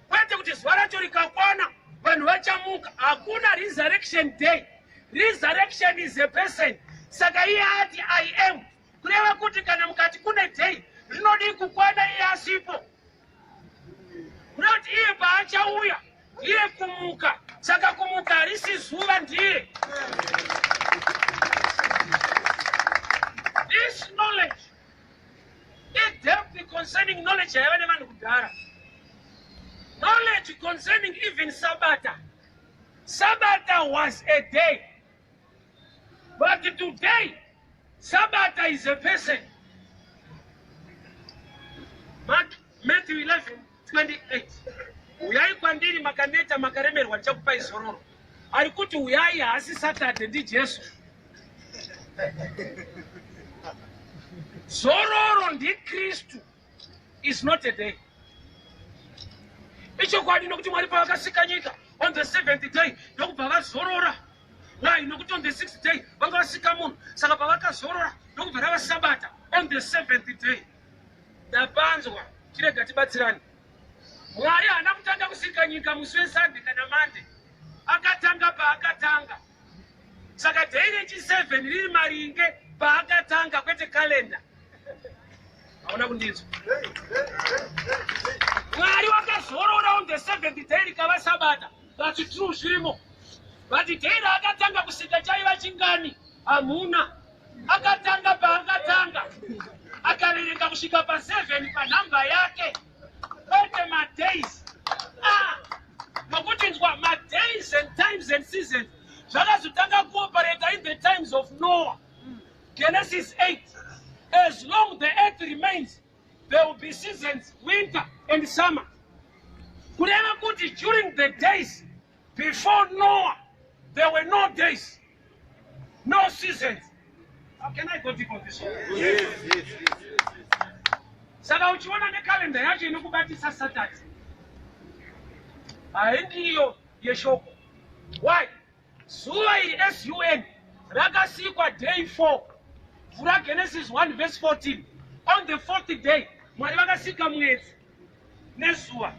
kwete kuti zuva racho rikakwana vanhu vachamuka. Hakuna resurrection day. Resurrection is a person. Saka iye ati, "I am," kureva kuti kana mukati kune day, rinodii kukwana iye asipo? Kureva kuti iye paachauya ndiye kumuka. Saka kumuka harisi zuva, ndiye. This knowledge idepth concerning knowledge yaiva nevanhu kudhara, knowledge concerning even Sabata. Sabata was a day, but today Sabata is a person. Mark, Matthew 11:28, "Uyai kwandiri makaneta makaremerwa, ndichakupai zororo." Ari kuti uyai haasi Saturday, ndiJesu. Zororo ndiKristu, is not a day. Ichokwadi, nokuti Mwari pavakasika nyika on the seventh day, ndokubva vazorora. Why? Nokuti on the sixth day vanga vasika munhu. Saka pavakazorora, ndokubva rava Sabata on the seventh day. Ndapanzwa, chirega tibatsirani. Mwari haana kutanga kusika nyika musi weSunday kana Monday. Akatanga paakatanga. Saka day rechi7 riri maringe paakatanga, kwete kalenda. Hauna kundinzwa. Mwari wakazorora on the seventh day, rikava Sabata. That's true, zvirimo. But day raakatanga kusika chaiva chingani? Hamuna. Akatanga paakatanga, akaverenga kusvika pa7, panhamba yake, kwete madays. Ah, nokuti nzwa, madays and times and seasons zvakazotanga kuoperata in the times of Noah, Genesis 8. As long the earth remains, there will be seasons, winter and summer. Kureva kuti during the days before Noah, there were no days, no seasons. How can I go deep on this one? Yes. Saka uchiona nekalenda yacho inokubatisa Saturday, haindiyo yeshoko. Why? Zuva iri, sun, rakasikwa day 4. Vhura Genesis 1 verse 14. On the fourth day Mwari vakasika mwedzi nezuva.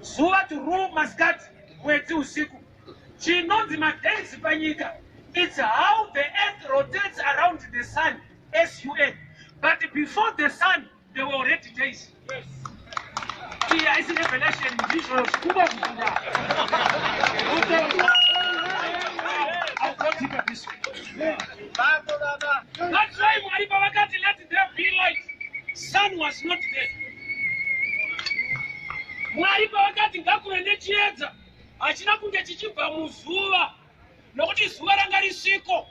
Zuva to rule masikati, mwedzi usiku. Chinonzi madays panyika, it's how the earth rotates around the sun, sun. But before the sun, there were already days. Iyi haisi revelation, ndizvo zvikungobvunza. I'll go deeper this way. That's why Mwari pavakati let there be light, sun was not there. Mwari pavakati ngakuve nechiedza, hachina kunge chichibva muzuva, nokuti zuva ranga risiko.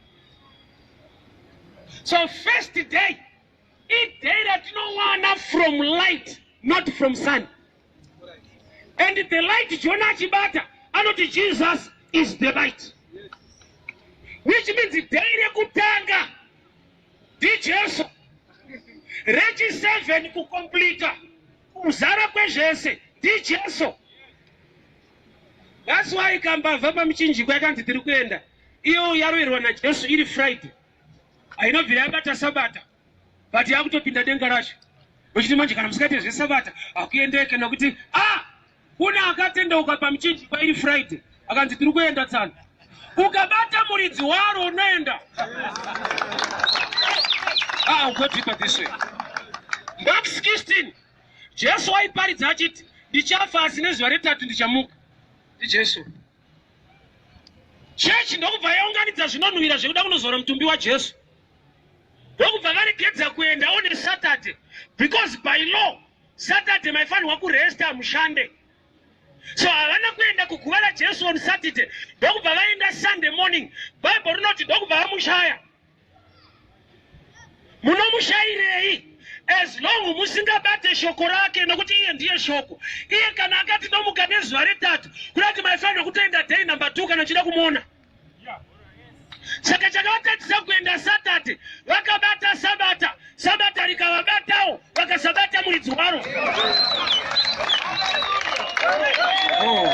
So first day iday ratinowana from light, not from sun. And the light John achibata anoti Jesus is the light, which means day rekutanga ndiJesu, rechi7 kucompleta kuzara kwezvese ndiJesu. That's why kambavha pamuchinjikwa yakanzi tiri kuenda, iyo yaroverwa naJesu iri Friday, hainobvira yabata Sabata, but yakutopinda denga racho. Uchiti manje kana musikaite zvesabata hakuendeke, nokuti a kune akatendeuka pamuchinjikwa iri Friday, akanzi tiri kuenda tsano. Ukabata muridzi waro unoenda. Ah, go deeper this way. Mark 16, Jesu aiparidza achiti ndichafa, asi nezuva retatu ndichamuka. NdiJesu. Chechi ndokubva yaunganidza zvinonhuhwira zvekuda kunozora mutumbi waJesu, ndokubva varegedza kuenda on Saturday, because by law Saturday maifanirwa kuresta, mushande. So havana kuenda kuguva raJesu on Saturday, ndokubva vaenda Sunday morning. Bible rinoti ndokubva vamushaya. Munomushayirei as long musingabate shoko rake? Nokuti iye ndiye shoko. Iye kana akati nomuka nezuva retatu, kuda kuti maifanirwa kutoenda day number 2 kana uchida kumuona. Saka chakavatadzisa kuenda Saturday, vakabata Sabata, Sabata rikavabatawo, vakasabata muridzi waro. Oh.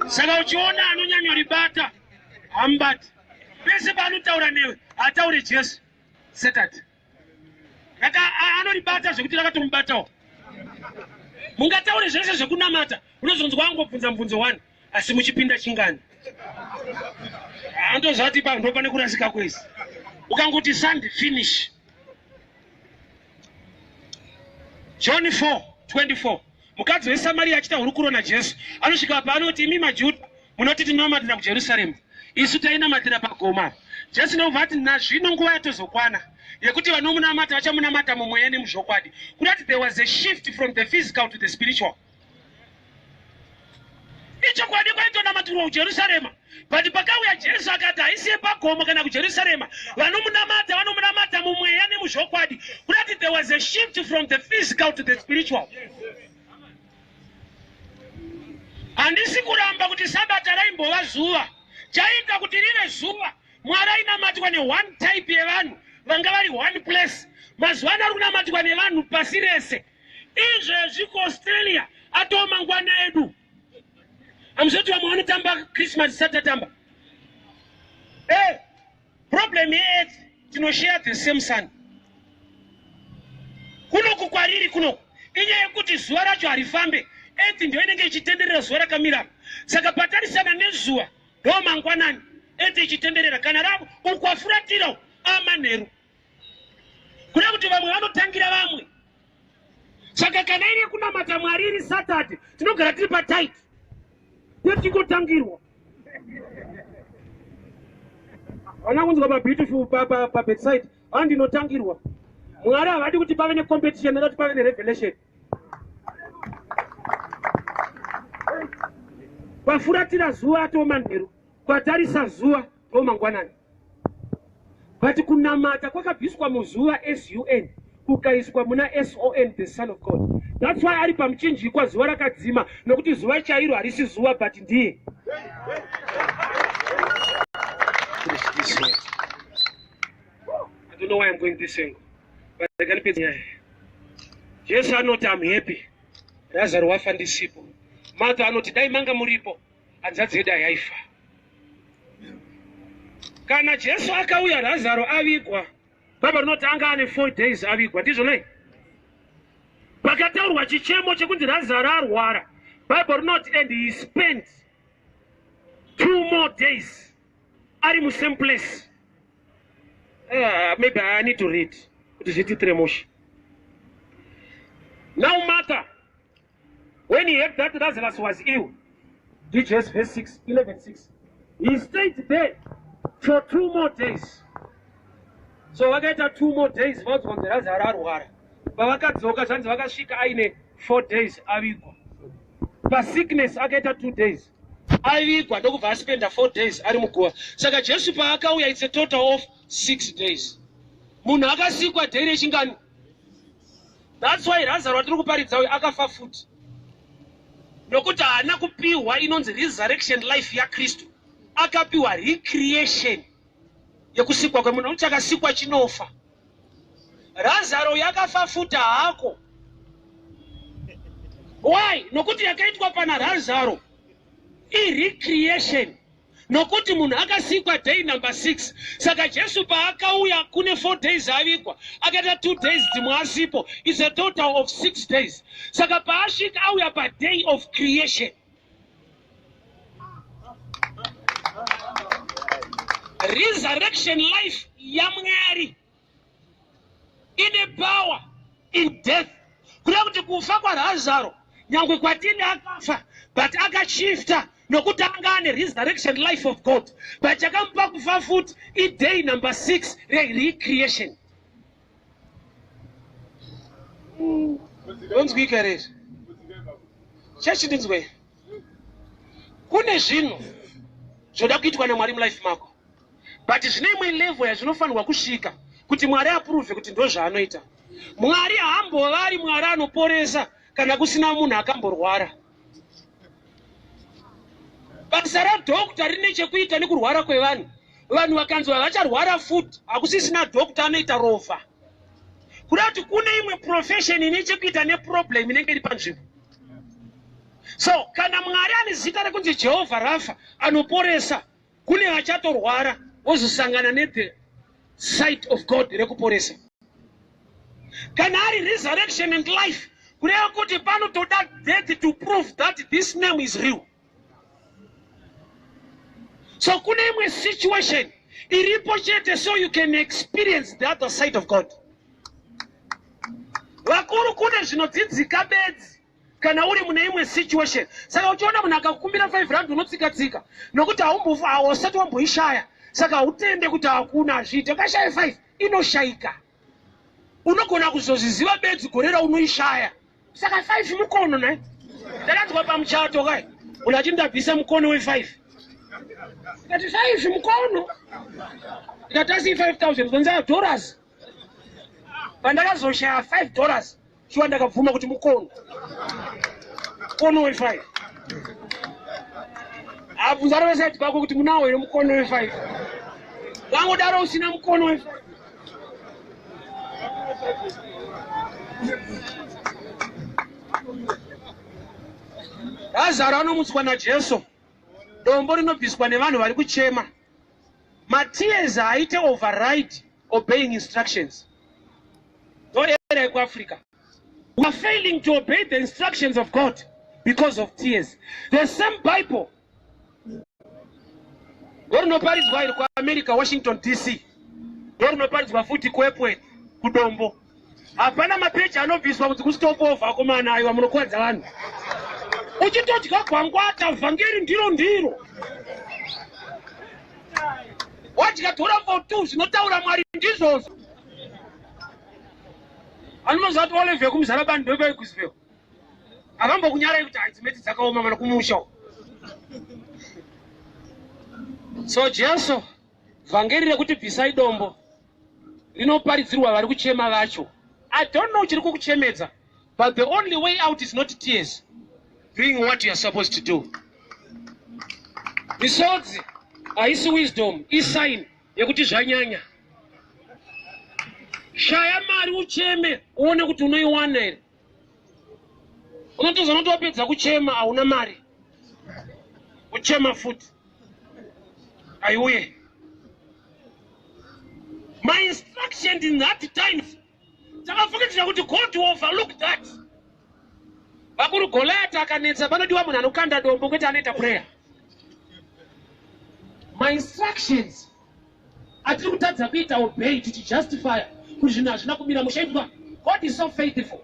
Saka uchiona anonyanyoribata hamubati. Pese paanotaura newe haataure Jesu. Saturday anoribata zvekuti rakatomubatawo. Mungataure zvese zvekunamata, unozonzwa angobvunza mubvunzo 1, asi muchipinda chingani? Andozvati pa ndo pane kurasika kwese. Ukangoti Sunday, finish. John 4 24, mukadzi weSamaria achiita hurukuro naJesu, anosvika paanoti, imi maJudha munoti tinonamatira kuJerusarema, isu tainamatira pagoma. Jesu ndobva ati, nazvino nguva yatozokwana yekuti vanomunamata vachamunamata mumweya nemuzvokwadi. Kurati there was a shift from the physical to the spiritual. Ichokwadi kwaitonamatirwa kuJerusarema, but pakauya Jesu akati haisi yepagomo kana kuJerusarema, vanomunamata vanomunamata mumweya nemuzvokwadi. Kurati there was a shift from the physical to the spiritual. Handisi kuramba kuti Sabata raimbova zuva. Chaita kuti rive zuva, Mwari ainamatwa neone type yevanhu vanga vari one place. Mazuva ano ari kunamatwa nevanhu pasi rese. Izvezvi kuAustralia atoo mangwana edu. Hamuzoti vamwe vanotamba Christmas satatamba. Problem yeearth, tinoshare the same sun. Kunoku kwariri kunoku inyaya yekuti zuva racho harifambe. Earth ndio inenge ichitenderera, zuva rakamira. Saka patarisana nezuva ndo mangwanani, earth ichitenderera. Kana ravo ukwafuratira amanheru, kuda kuti vamwe vanotangira vamwe. Saka kana iri yekunamata Mwari iri Saturday, tinogara tiri patight, totingotangirwa. Vana kunzwa pabeautiful pabedside, andinotangirwa. Mwari havadi kuti pave necompetition, vada kuti pave nerevelation. Kwafuratira zuva atoo manheru, kwatarisa zuva ndo mangwanani. But kunamata kwakabviswa muzuva sun kukaiswa muna Son, the Son of God. That's why ari pamuchinjikwa zuva rakadzima, nokuti zuva chairo harisi zuva, but ndiye. This way. I don't know why I'm going this angle, but rega ndipedze nyaya. Jesu anoti, I'm happy Lazaro wafa ndisipo. Martha anoti dai manga muripo, hanzvadzi yedu hayaifa. Kana Jesu akauya Lazaro avigwa, Bhaibheri rinoti anga ane 4 days avigwa. Ndizvo nei pakataurwa chichemo chekunzi Lazaro arwara? Bhaibheri rinoti and he spent 2 more days ari musame place. Maybe I need to read kuti zvitiitire mushe. Now Martha, when he heard that Lazarus was ill, DJS verse 6, 11 6, He stayed there for 2 more days. So vakaita 2 more days vaudzwa kunzi Razaro arwara. Pavakadzoka, zvanzi vakasvika aine 4 days avigwa. Pasickness akaita 2 days avigwa, ndokubva aspenda 4 days ari muguva. Saka Jesu paakauya, it's a total of 6 days. Munhu akasikwa day rechingani? That's why Razaro atiri kuparidza uyu akafa futi, nokuti haana kupiwa inonzi resurrection life yaKristu. Akapiwa recreation yekusikwa kwemunhu, nokuti chakasikwa chinofa. Razaro yakafa futi hako. Why? Nokuti yakaitwa pana Razaro irecreation, nokuti munhu akasikwa day number 6. Saka Jesu paakauya, kune 4 days avigwa, akaita 2 days dzimwe asipo, is a total of 6 days. Saka paasvika, auya paday of creation. Resurrection life yaMwari ine power in death, kureva kuti kufa kwaRazaro, nyangwe kwatini akafa, but akashifta nokuti anga ane resurrection life of God. But chakamupa kufa futi iday number 6 rerecreation. Ndonzwika here izvi, chechi? Ndinzwei. Kune zvinhu zvoda kuitwa naMwari mulife mako, but zvine imwe level yazvinofanirwa kusvika kuti Mwari approve kuti ndo zvaanoita. Mwari haambova ari Mwari anoporesa kana kusina munhu akamborwara. Basa radhokta rine chekuita nekurwara kwevanhu. Vanhu vakanzwa vacharwara futi, hakusisina dhokta, anoita rovha. Kuda kuti kune imwe profession ine chekuita neproblem inenge iri panzvimbo. So kana Mwari ane zita rekunzi Jehovha Rafa, anoporesa, kune vachatorwara vozosangana nethe side of God rekuporesa. Kana ari resurrection and life, kureva kuti panotoda death to prove that this name is real. So kune imwe situation iripo chete so you can experience the other side of God. Vakuru, kune zvinodzidzika bedzi kana uri mune imwe situation. Saka uchiona munhu akakumbira 5 rand, unotsika-tsika nokuti haumbofu hausati wamboishaya, saka hautende kuti hakuna, hazviite. Ukashaya 5, inoshayika. Unogona kuzozviziva bedzi gore raunoishaya. Saka 5 mukono nai. Ndakanzwa pamuchato kai munhu achiti, "Ndabvisa mukono we5." Ndikati, "5 mukono?" Ndikati, "Asi 5000 zonzaa dollars." Pandakazoshaya $5, shuwa ndakabvuma kuti mukono, mukono we5. Abvunza roveside pako kuti munawo here mukono we5. Wangodaro usina mukono we5. Razaro anomutswa naJesu. Dombo rinobviswa nevanhu vari kuchema. Matears haaite override obeying instructions. Ndoera yekuAfrica, we are failing to obey the instructions of God because of tears. The same Bible ndorinoparidzwa iri kuAmerica, Washington DC, ndorinoparidzwa futi kuEpworth, kuDombo. Hapana mapeji anobviswa kuti kustop over. Akomana, aiwa, munokwadza vanhu. Uchitodya gwangwata, vhangeri ndiro ndiro. Wadya dollar for two, zvinotaura Mwari ndizvozvo. Anonoziva kuti oleve yekuMuzarabani ndopaikuzivewo. Havambokunyarai kuti hadzimeti dzakaoma mana kumusha. So Jesu, vhangeri rekuti bvisai dombo rinoparidzirwa vari kuchema vacho. I don't know chiri kukuchemedza, but the only way out is not tears, doing what you are supposed to do. Misodzi haisi wisdom, isign yekuti zvanyanya. Shaya mari ucheme, uone kuti unoiwana here. Unotozoona kuti wapedza kuchema, hauna mari, uchema futi, aiuye. My instruction in that times, takafungidzira kuti God will overlook that. Vakuru, Goliath akanetsa, panodiwa munhu anokanda dombo, kwete anoita prayer. My instructions atiri kutadza kuita obey tichijustifya kuti zvinhu hazvina kumira mushaipwa. God is so faithful.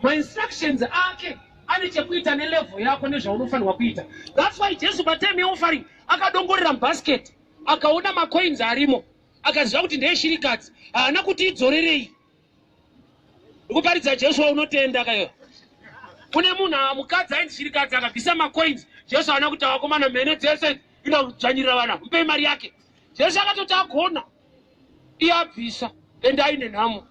My instructions ake ane chekuita nelevel yako nezvaunofanirwa kuita. That's why Jesu patime yeoffering akadongorera mubasket, akaona macoins arimo, akaziva kuti ndeyeshirikadzi. Haana kuti idzorerei. Ndikuparidza Jesu waunotenda kayo. Kune munhu, mukadzi ainzi shirikadzi, akabvisa macoins. Jesu haana kuti, "Vakomana, mhene dzese inodzvanyirira vana, mupei mari yake." Jesu akatoti agona, iye abvisa, ende aine nhamo.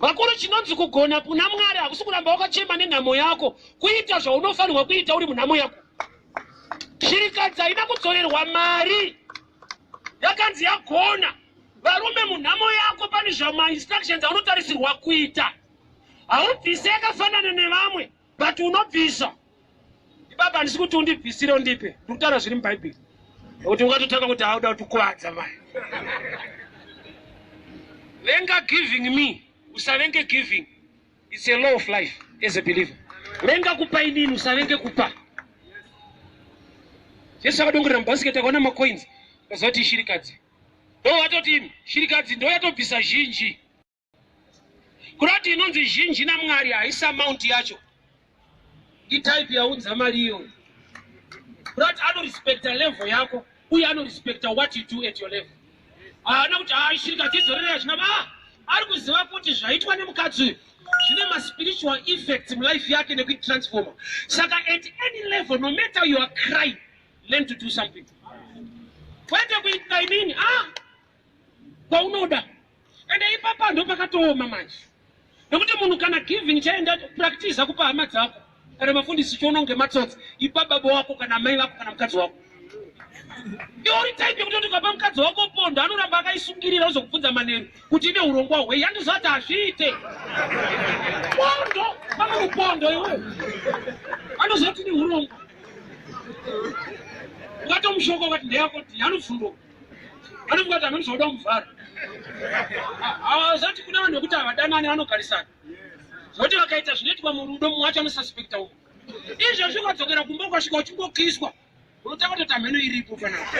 Vakuru, chinonzi kugona kuna Mwari hakusi kuramba wakachema nenhamo yako, kuita zvaunofanirwa kuita uri munhamo yako. Shirikadzi haina kudzorerwa mari, yakanzi yagona. Varume, munhamo yako pane zvamainstructions aunotarisirwa kuita. Haubvise yakafanana nevamwe, but unobvisa. Ibaba, handisi kuti undibvisire undipe, ndiri kutaura zviri mubhaibheri, nekuti ungatotanga kuti auda kutikuvadza. Mai venga giving me, usavenge giving. It's a law of life as a believer. Venga kupa inini, usavenge kupa. Jesu akadongorera mubhasiketi, akaona macoins, akaziva kuti ishirikadzi. Ndo vatoti shirikadzi ndo yatobvisa zhinji. Kurati inonzi zhinji naMwari haisi amount yacho, itype yaunza mari iyoyo. Kurati anorespecta level yako uye anorespecta what you do at your level. Haana kuti, "Ha, shirikadzi, idzorerei zvina." A, ari kuziva kuti zvaitwa nemukadzi uyu zvine maspiritual effects mulife yake nekuitransforma. Saka at any level, no matter you are crying, learn to do something, kwete kuita inini ah kwaunoda. Ende ipapa ndo pakatooma manje, nekuti munhu kana giving chaenda practice kupa hama dzako kana mafundisi, chiona kunge matsotsi. Ipa baba wako kana mai vako kana mukadzi wako. Iwe uri type yekutoti ukapa mukadzi wako pondo, anoramba akaisungirira, uzokubvunza manheru kuti ine urongwa hwei. Handizati hazviite pondo pamwe mupondo, iwe anozoti ine urongwa. Ukatomushoka ukati ndeyako, anovhunduka, anofunga kuti hamene zvakuda kumuvhara. Zati kuna vanhu vekuti havadanani, vanogarisana, zvokuti vakaita zvinoitwa murudo, mumwe wacho anosuspecta umwe. Izvezvi ukadzokera kumba, ukasvika uchingokiswa, unotanga kutoti hameno iripo panapa.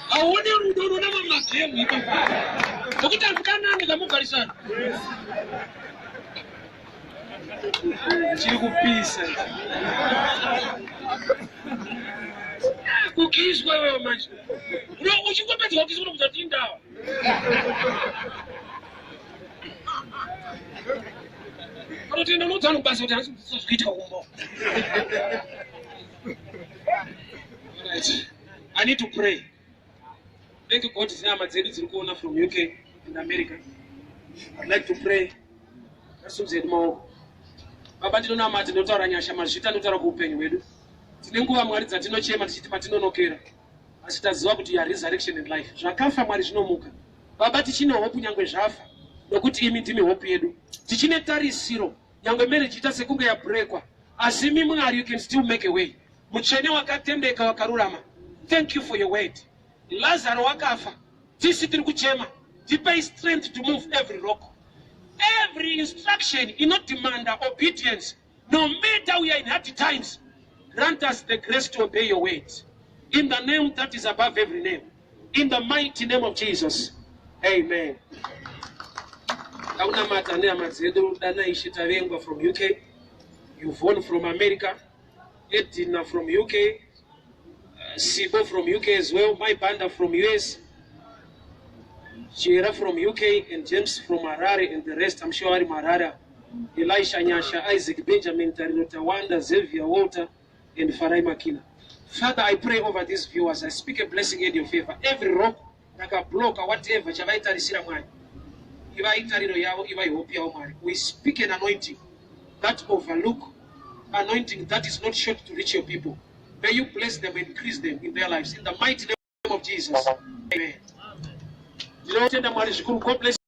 Hauoni rudo, unoona mamagemu ipapo, nokuti hamudanani kamugarisana. Chiri kupisa kukiswa iwewe manje. Uchingopedza kukiswa, unobvunza kuti indawa. Anotoenda, unoudza vanhu kubasa kuti hanzi zvikuitika kumba. Alright. I need to pray. Thank you God, zine dzedu dziri kuona from UK and America. I'd like to pray. Ngasimudze hedu maoko. Baba, ndinonamata, ndinotaura nyasha, mazvita, ndinotaura kuupenyu hwedu. Tine nguva, Mwari, dzatinochema tichiti patinonokera, asi taziva kuti ya resurrection and life. Zvakafa, Mwari, zvinomuka. Baba, tichine hope nyangwe zvafa, nokuti imi ndimi hope yedu. Tichine tarisiro nyangwe marriage ichiita sekunge yabrekwa, asi imi Mwari, you can still make a way. Mutsvene, wakatendeka, wakarurama, thank you for your word. Lazaro wakafa, tisi tiri kuchema. Tipei strength to move every rock, every instruction inodemanda obedience. No matter we are in hard times, grant us the grace to obey your word, in the name that is above every name, in the mighty name of Jesus, amen. Takunamata nehama dzedu: Danaishe Tavengwa from UK, Yvonne from America, Edina from UK, Sibo from UK as well, My Banda from US, Jera from UK, and James from Harare, and the rest, I'm sure ari Harare. Elisha Nyasha, Isaac Benjamin, Tariro Tawanda, Xavier Walter, and Farai Makina. Father, I pray over these viewers. I speak a blessing in your favor. Every rock rakabloka whatever chavaitarisira, Mwari, ivai tariro yavo, ivai hope yavo. Mwari, we speak an anointing that overlook, anointing that is not short to reach your people. May you bless them and increase them in their lives, in the mighty name of Jesus, amen. Ndinotenda Mwari zvikuru. God bless.